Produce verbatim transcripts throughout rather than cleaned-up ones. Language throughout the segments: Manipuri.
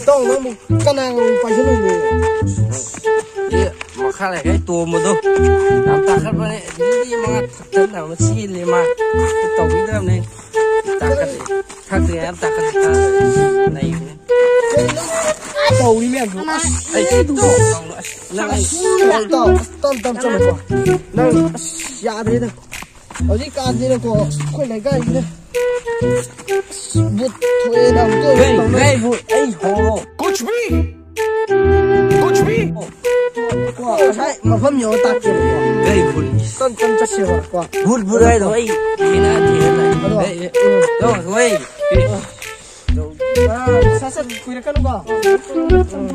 ꯏꯇꯥꯎ, ꯅꯪꯕꯨ ꯀꯅꯥꯒ ꯄꯥꯏꯁꯤꯜꯂꯨꯏꯅꯣ? ꯑꯦ, ꯃꯈꯥ ꯂꯩꯀꯥꯏ ꯇꯣꯝꯕꯗꯣ ꯌꯥꯝ ꯇꯥꯈꯠꯄꯅꯦ꯫ ꯃꯤꯗꯤ ꯃꯉꯥ ꯊꯛꯇꯅ ꯑꯃ ꯆꯦꯜꯂꯦ ꯃꯥ꯫ ꯇꯧꯕꯤꯗ꯭ꯔꯕꯅꯦ꯫ ꯇꯥꯈꯠꯂꯦ꯫ ꯊꯛꯇ꯭ꯔꯤꯉꯩ ꯌꯥꯝ ꯇꯥꯈꯠꯂꯦ꯫ ꯅꯩꯕꯅꯦ꯫ ꯇꯧꯔꯤ ꯃꯌꯥꯝꯗꯣ꯫ ꯑꯁ, ꯑꯩ ꯇꯧ-, ꯇꯧ-, ꯑꯁ, ꯅꯪ ꯑꯁ, ꯇꯞ, ꯇꯞ, ꯇꯞ ꯆꯠꯂꯨꯀꯣ꯫ ꯅꯪ ꯑꯁ, ꯌꯥꯗ꯭ꯔꯦꯗ꯫ ꯍꯧꯖꯤꯛꯀꯥꯟꯁꯤꯅꯀꯣ, ꯑꯩꯈꯣꯏ ꯂꯩꯀꯥꯏꯁꯤꯗ ꯑꯁ, ꯕꯨꯠ ꯊꯣꯛꯑꯦꯅ ꯑꯃꯨꯛꯇ ꯑꯣꯏꯅ ꯀꯩ, ꯇꯧꯅꯩ꯫ ꯀꯩ ꯕꯨꯠ? ꯑꯩ ꯍꯣꯔꯣ꯫ कुछ भी कुछ भी ꯀꯣ, ꯉꯁꯥꯏ ꯃꯐꯝ ꯌꯧꯔ ꯇꯥꯛꯀꯦꯕꯀꯣ꯫ ꯀꯩ ꯕꯨꯠ? ꯇꯟ ꯇꯟ ꯆꯠꯁꯦꯕꯀꯣ꯫ ꯕꯨꯠ, ꯕꯨꯠ ꯍꯥꯏꯗꯣ ꯑꯩ ꯊꯦꯡꯅ ꯊꯦꯡꯅ ꯇꯥꯏ꯫ ꯑꯗꯣ, ꯑꯦ, ꯑꯦ, ꯎꯝ꯫ ꯇꯧ, ꯍꯣꯏ꯫ ꯑꯦ꯫ ꯑꯥ, ꯁꯠ ꯁꯠ ꯀꯨꯏꯔꯛꯀꯅꯨꯀꯣ꯫ ꯎꯝ꯫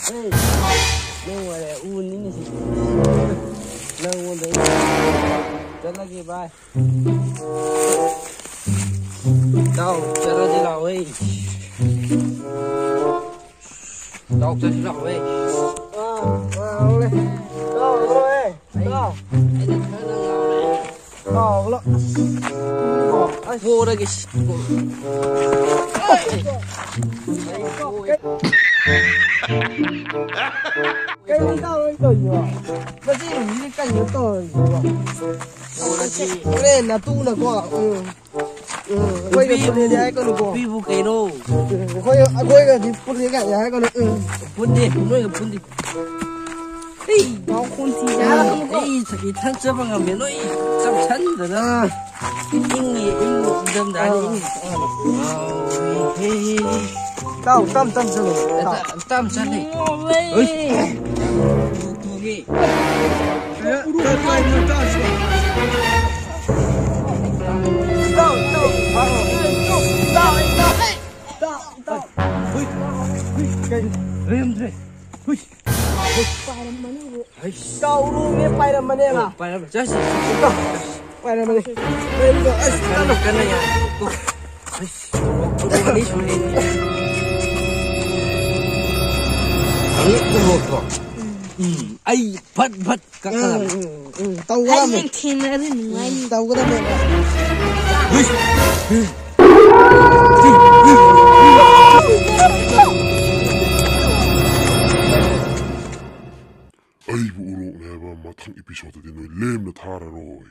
ꯑꯦ, ꯅꯪ ꯋꯥꯔꯦ, ꯎ ꯅꯤꯅꯤ ꯁꯤ꯫ ꯅꯪꯉꯣꯟꯗ ꯑꯩ ꯆꯠꯂꯒꯦ, ꯚꯥꯏ꯫ ꯏꯇꯥꯎ, ꯆꯠꯂꯁꯤ ꯂꯥꯛꯑꯣ, ꯑꯦ꯫ ꯏꯇꯥꯎ, ꯆꯠꯁꯤ ꯂꯥꯛꯑꯣ, ꯑꯦ꯫ ꯑꯥ, ꯑꯥ, ꯍꯧꯔꯦ꯫ ꯏꯇꯥꯎ, ꯍꯧꯔꯦ꯫ ꯏꯇꯥꯎ꯫ ꯑꯩ, ꯑꯩꯅ ꯈꯔ ꯉꯥꯎꯔꯦ꯫ ꯀꯥꯎꯒꯂꯣ꯫ ꯄꯣꯔꯒꯦ ꯁꯤ꯫ ꯀꯩꯅꯣ ꯇꯧꯔꯣꯏ ꯇꯧꯔꯤꯁꯤꯕꯣ? ꯃꯁꯤ ꯅꯨꯃꯤꯠꯁꯤꯗꯤ ꯀꯩꯅꯣ ꯇꯧꯔꯤꯁꯤꯕꯣ? ꯄꯣꯔꯒꯦ꯫ ꯍꯣꯔꯦꯟ ꯅꯇꯨꯅꯀꯣ꯫ ꯎꯝ꯫ ꯎꯝ, ꯑꯩꯈꯣꯏꯒ ꯅꯨꯄꯤꯕꯨ, ꯄꯨꯜꯂꯦꯗꯤ ꯍꯥꯏꯔꯛꯀꯅꯨꯀꯣ꯫ ꯅꯨꯄꯤꯕꯨ ꯀꯩꯅꯣ? ꯎꯝ, ꯑꯩꯈꯣꯏ, ꯑꯩꯈꯣꯏꯒꯗꯤ ꯄꯨꯜꯂꯦ ꯀꯥꯏꯗꯤ ꯍꯥꯏꯔꯛꯀꯅꯨ꯫ ꯎꯝ꯫ ꯄꯨꯟꯗꯦ, ꯅꯣꯏꯒ ꯄꯨꯟꯗꯦ꯫ ꯄꯥꯎ ꯈꯣꯟ ꯊꯤ ꯌꯥꯔꯒꯅꯨꯀꯣ꯫ ꯑꯩ ꯏꯊꯟ ꯆꯠꯄ ꯉꯝꯃꯦ, ꯅꯣꯏ ꯆꯞꯁꯟꯗꯅ꯫ ꯑꯥ꯫ ꯏꯪꯉꯤ, ꯏꯪꯉꯤ, ꯏꯪꯊꯝꯊꯥꯅꯤ, ꯑꯥ꯫ ꯏꯪꯉꯤ꯫ ꯑꯥ, ꯍꯦ, ꯍꯦ, ꯍꯦ꯫ ꯇꯥꯎ, ꯇꯝ, ꯇꯝ ꯆꯠꯂꯣ꯫ ꯇꯥꯎ꯫ ꯇꯞ-, ꯇꯞ ꯆꯠꯂꯤ꯫ ꯉꯥꯎꯔꯦ꯫ ꯍꯩ꯫ ꯇꯨ-, ꯇꯨꯒꯤ꯫ ꯀꯩ-, ꯀꯩ-, ꯀꯩꯅꯣ ꯇꯥꯁꯤꯕꯣ? ꯂꯩꯔꯝꯗ꯭ꯔꯦ꯫ ꯍꯨꯏ꯫ ꯄꯥꯏꯔꯝꯃꯅꯤꯕꯨ꯫ ꯍꯩꯁ꯫ ꯇꯧꯔꯨꯃꯦ, ꯄꯥꯏꯔꯝꯃꯅꯦꯕ꯫ ꯑꯣ, ꯄꯥꯏꯔꯝꯃꯦ꯫ ꯆꯠꯁꯤ꯫ ꯄꯥꯏꯔꯝꯃꯅꯤ꯫ ꯂꯩꯔꯝꯗ꯭ꯔꯣ? ꯑꯁ, ꯀꯟꯅ, ꯀꯟꯅ ꯌꯥꯏ꯫ ꯍꯩꯁ꯫ ꯎꯝ, ꯑꯩ ꯐꯠ ꯐꯠ ꯀꯛꯀꯗꯕꯅꯤ꯫ ꯎꯝ, ꯎꯝ, ꯎꯝ, ꯇꯧꯒꯗꯕꯅꯤ꯫ ꯍꯌꯦꯡ ꯊꯦꯡꯅꯔꯗꯤ ꯅꯨꯡꯉꯥꯏꯅꯤ꯫ ꯎꯝ, ꯇꯧꯒꯗꯕꯅꯦꯕ꯫ ꯑꯩꯕꯨ ꯎꯔꯣꯛꯅꯦ ꯍꯥꯏꯕ ꯃꯊꯪ ꯏꯄꯤꯁꯣꯗꯇꯗꯤ ꯅꯣꯏ ꯂꯦꯝꯅ ꯊꯥꯔꯔꯣꯏ꯫